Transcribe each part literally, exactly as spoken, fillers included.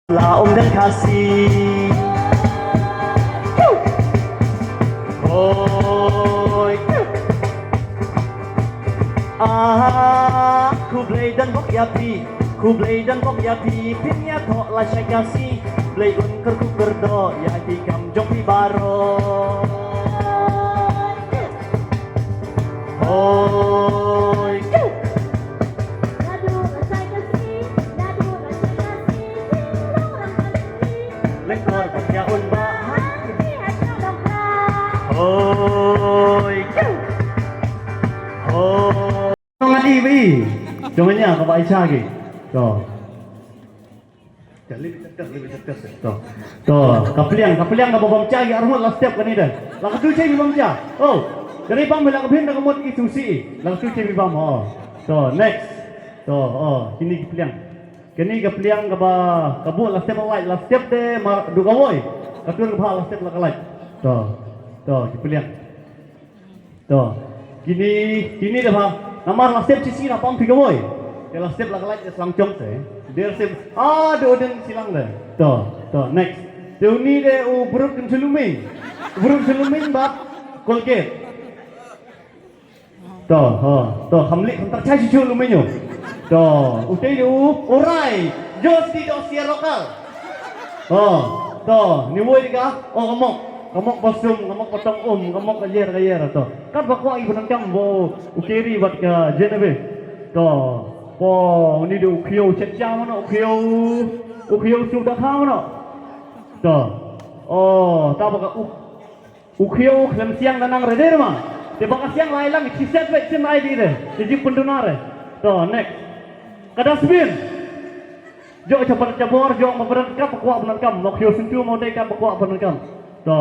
La um den Khasi. Hoi. Ah, khublei don bok ïa phi, khublei don bok ïa phi, phin ïathoh lashai Khasi. Blei un kyrkhu kyrdoh ïa ki kam jong phi baroh. Hoi. Lengkor ba ïa un ba. Hoi. Hoi. Nong adi bi. Jong nya ka ba ai cha ki. To. To. To, ka pliang, ka pliang kaba bam cha ki arngut la step kane de. La ka tu che bi bam cha. Oh, dari bam la ka phin da ka mut ki tu si. La ka tu che bi bam, oh. To, next. To, oh, kini ki pliang. Kini ka pliang kaba, ka bu la step la, la step de mar du ka woi. Ka tur ka ba la step la ka lai. To, to, ki pliang. To. Kini, kini de ba. Namar la step sisi na pam phi ka woi. Te la step la ka lai slang chong te. Der step. Ah, do den silang de. To, to, next. Te uni de u brut kan sulumin. Brut sulumin ba Colgate. To, ha, to, hamlik, hantar chai chuchu luminyo. To, utei de u, orai. Jos di dos sierokal. Oh, to, ni woi ka, oh, kamok, kamok basum, kamok batong um, kamok kayer, kayer, to. Kat ba kwah i benang kam bo, u keri bat ka jenebe. To, po, ni de u khiu chet cha mano, u khiu, u khiu su da kha mano. To, oh, ta ba ka u, u khiu khlem siang da nang re de ma. Te ba ka siang lai lang, chi set be chin ai di de, chi ji punduna re. To, next. Ka dustbin. Jo cha bar cha bor, jo ma baran kap kwah baran kam. Mo khiu sintu mo dei kap kwah baran kam. To.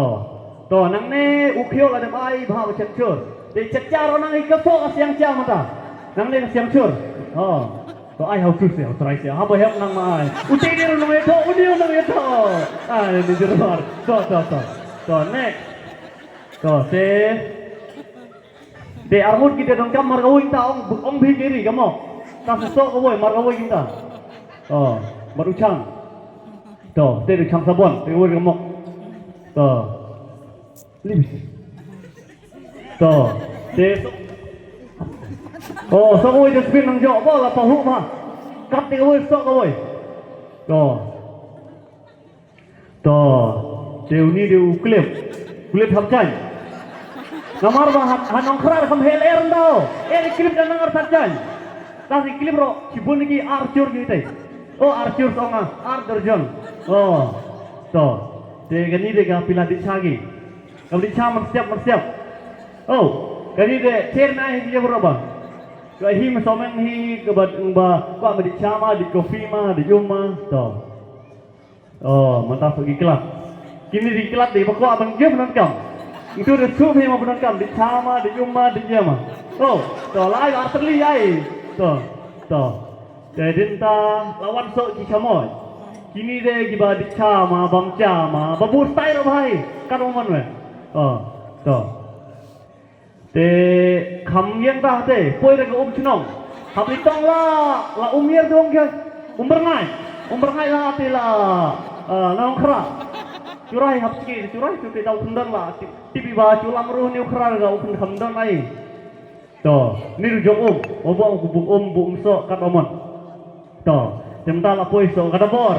To, nang ne u khiu la dem ai bha ba chet chur. Te chet char nang i ka so ka siang cha mata. Nang ne ka siang chur. Oh. To ai hau tu se, hau trai se. Haba hep nang ma ai. U te dir nang e to, u dir nang e to. Ai, ni dir bar. To, to, to. To, next. To, te. Te armut kita dong kam mar kawin ta ong, ong bhi kiri kamo. Ta sesok kawai mar kawin kita. Oh, baru chang. To, te du chang sabon, te kawai kamo. To. Libis. To, te. Oh, sok kawai dustbin nang jok, ba la pahu ma. Kat te kawai sok kawai. To. To, te uni de u klip. Klip hap jan. Namar ba han, han ong khrar kham hel er ndao. Er klip da nang ar hap jan. Ta si klip ro, si bun ki ar chur ki te. O ar chur song a, ar derjon. O, to. Te kani de ka pila di chagi. Ka di cha man siap, man siap. O, kani de cher na hi dia ro ba. Ka hi ma someng hi ka ba, ba, ba ma di cha ma, di kopi ma, di yum ma. To. Oh, mynta pagi kelat. Kini di kelat di bakwa ban jam nan kam. Itu de sup hi ma ban kam, di chama, di yuma, di yama. Oh, to lai arteli ai. To, to. Jadi ta lawan sok ki chamoi. Kini de kiba di chama, bam chama, babu style ro bhai. Kan oman me. Oh, to. Te kham ïeng ta te, poi re ka um chnong. Hap li tong la, la um ïer dong ke. Um berngai. Um berngai la te la, eh, la nongkhra. Churai hap siki, churai tu te dau khundang la. Ti, ti bi ba chu lam ruh ni khra ga um khundang ai. To, ni ru jong um, o bo ku bu um, bu um so kat omon. To, te mynta la poi so ka da bor.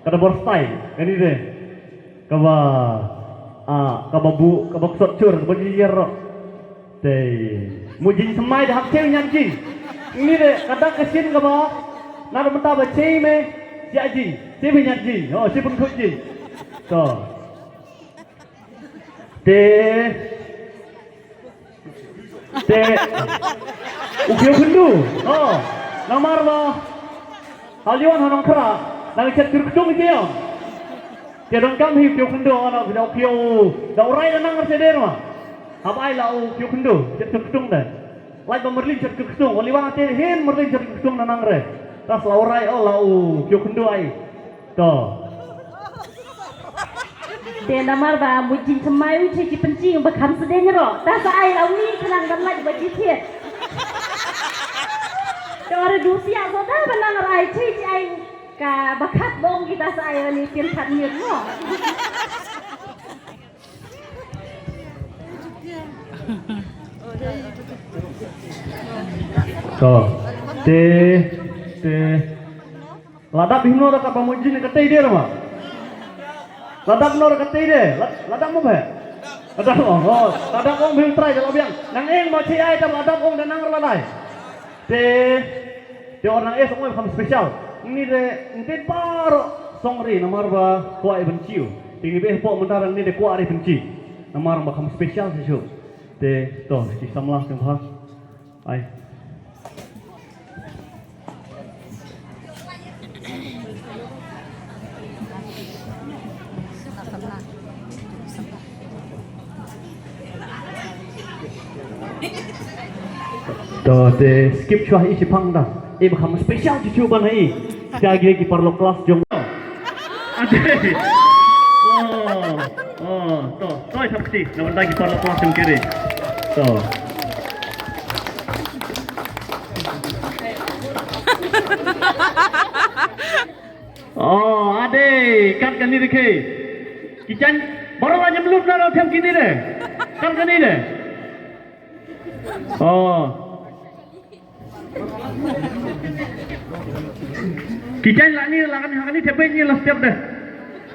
Ka da bor style, kani de. Kaba, ah, kaba bu, kaba ksot chur, kaba ji yer ro. Te, mu jing semai da hap cheu nyan jing. Ni de, ka da ka sin kaba, na da mynta ba chei me, sia jing. Chei me nyan jing, oh, chei pun khut jing. To. Te, te, u khiu khyndu. Oh, namar ba. Hal yuan ha nongkhra. Nang chet chur ktung ïa. Te dong kam hi u khiu khyndu, oh, na, da u khiu. Da u rai da nang ar te der ma. Hab ai la u khiu khyndu, chet chur ktung de. Lai ba merlin chet chur ktung, oli wang te hin merlin chet chur ktung na nang re. Tas la u rai, oh, la u khiu khyndu ai. To. Te namar ba mu jingthymmai u chi chi pynching ba kham sdeng ro. Ta sa ai la uni khnang ban lait ba ji thied. Te ora du sia so ta ba nang rai chi chi ai. Ka ba khat bong kita sa ayo ni kin khat nyut mo. To. Te, te. Ladap himno da ka ba mujin ka tei de ma. Ladap no da ka tei de. Ladap mo ba. Ladap mo. Oh, ladap ong bim trai da labiang. Nang eng ma chi ai da ladap ong da nang ladai. Te, te or nang es ong kham special. Ni de, ni de paro song ri namar ba ko ai benchiu. Te ni be po mandar ni de ko ai benchi. Namar ba kham special si shu. Te, to, si samla sing ha. Ai. To te skip chwa i chipang da. I ba kham special chi chu ban i. Sia gi ki paralok class jong. Ade. Oh, oh, to, to i thap ti. Na ban da ki paralok class jong kiri. To. Oh, ade, kat kani dikhe. Ki jan, baru aja melup na rau them kini de. Kat kani de. Oh. Ki jan la ni, la kani, kani thep ni la step de.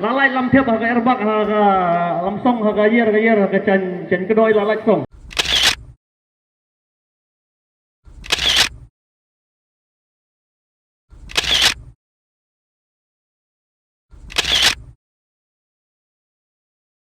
La lai lam thep ha ka airbag, ha ka lam song, ha ka yer, ka yer, ha ka jan, jan kedoi la lai song.